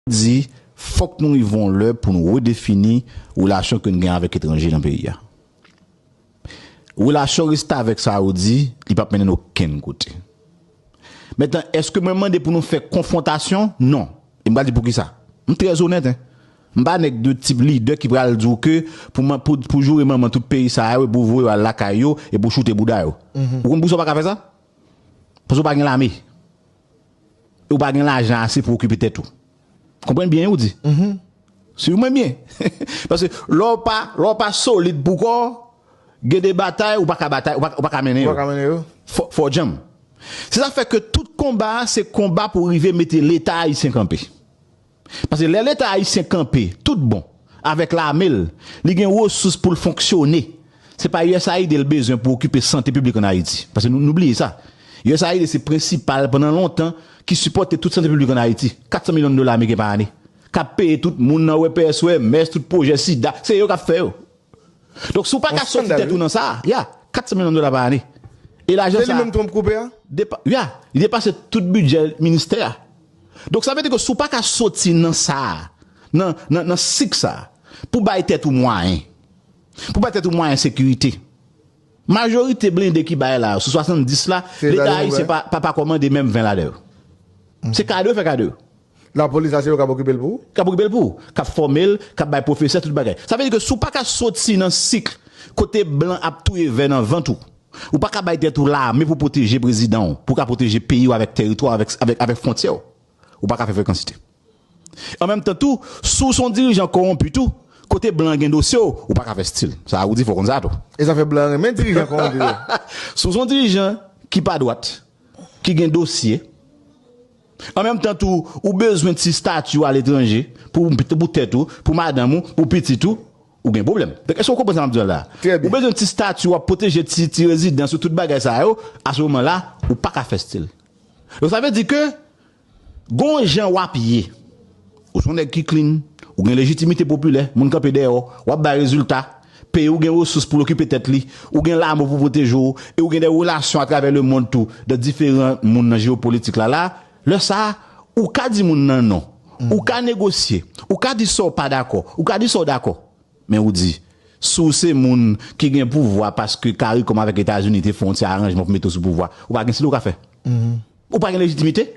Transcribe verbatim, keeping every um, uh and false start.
di, fòk nou rive yon lè pou nou redefini relasyon ke n gen avèk etranje nan peyi a. Relasyon restavèk sa yo di, li p ap mennen n okenn kote. Mentnan, èske mwen mande pou nou fè konfwontasyon? Non. E m pral di poukisa. M trè onèt, en. M pa nèg de tip lidè ki pral di w ke pou, man- pou, pou joure manman tout peyi sa yo, e pou voye yo al lakay yo, e pou choute bouda yo. Ou konn poukisa w pa ka fè sa? Paske w pa gen lame. E w pa gen lajan ase pou okipe tèt ou. Konprann byen, ou di. Swiv mwen byen. Paske lè w pa, lè w pa solid pou kò w, gen de batay, ou pa ka batay, ou pa, ou pa ka mennen yo. Ou pa ka mennen yo. Fò, fò w djanm. Se sa k fè ke tout konba a, se konba pou rive mete Leta ayisyen kanpe. Paske lè Leta ayisyen kanpe, tout bon, avèk lame l, li gen resous pou l fonksyone. Se pa U S A I D l bezwen pou okipe sante piblik ann Ayiti. Paske nou, nou bliye sa. U S A I D se prensipal, pandan lontan, ki sipòte tout sante piblik ann Ayiti. Kat san milyon dola ameriken pa ane. K ap peye tout moun nan W P S, W M S, tout pwojè sida. Se yo k ap fè yo. Donk, si w pa ka soti tèt ou nan sa, ya, kat san milyon dola pa ane. E lajan sa, se li menm Trump koupe a? Depa-, ya, li depase tout bidjè ministè a. Donk, sa vle di ke si w pa ka soti nan sa, nan, nan, nan sik sa, pou bay tèt ou mwayen, pou bay tèt ou mwayen sekirite, majorite blende ki bay la, sou swasanndis la, Leta ayisyen pa, pa, pa kòmande menm ven ladan yo. Se kado yo fè kado yo. Lapolis la, se yo k ap okipe l pou ou? K ap okipe l pou ou, k ap fòme l, k ap bay pwofesè, tout bagay. Sa vle di ke si w pa ka soti nan sik kote blan ap touye vè nan vant ou, ou pa ka bay tèt ou lame pou pwoteje prezidan w, pou w ka pwoteje peyi w avèk tèritwa, avèk, avèk, avèk fwontyè w, ou pa ka fè frekansite. An menm tan tou, si w se yon dirijan kòwonpi tou, kote blan gen dosye w, ou pa ka fè stil. Sa a ou di, fò w konn sa tou. E sa fè blan renmen dirijan kòwonpi yo. Si w se yon dirijan ki pa dwat, ki gen dosye, an menm tan tou, ou bezwen ti stati aletranje pou, pou tèt ou, pou madanm ou, pou pitit ou, ou gen pwoblèm. Donk, èske w konprann sa m ap di w la? Trè byen. Ou bezwen ti stati, w ap pwoteje ti, ti rezidans ou, tout bagay sa yo, a se moman la, ou pa ka fè stil. Donk, sa vle di ke, gon jan w ap ye. Ou se yon nèg ki clean, ou gen lejitimite popilè, moun kanpe dèyè w, w ap bay rezilta, peyi w gen resous pou l okipe tèt li, ou gen lame w pou pwoteje w, e ou gen de relasyon atravè lemonn tou, de diferan moun nan jewopolitik la, la, lè sa a, ou ka di moun nan non. Ou ka negosye, ou ka di sa w pa dakò, ou ka di sa w dakò. Men ou di, si w se moun ki gen pouvwa paske CARICOM avèk Etazini te fè yon ti aranjman pou mete w sou pouvwa, ou pa gen stil ou ka fè. Ou pa gen lejitimite.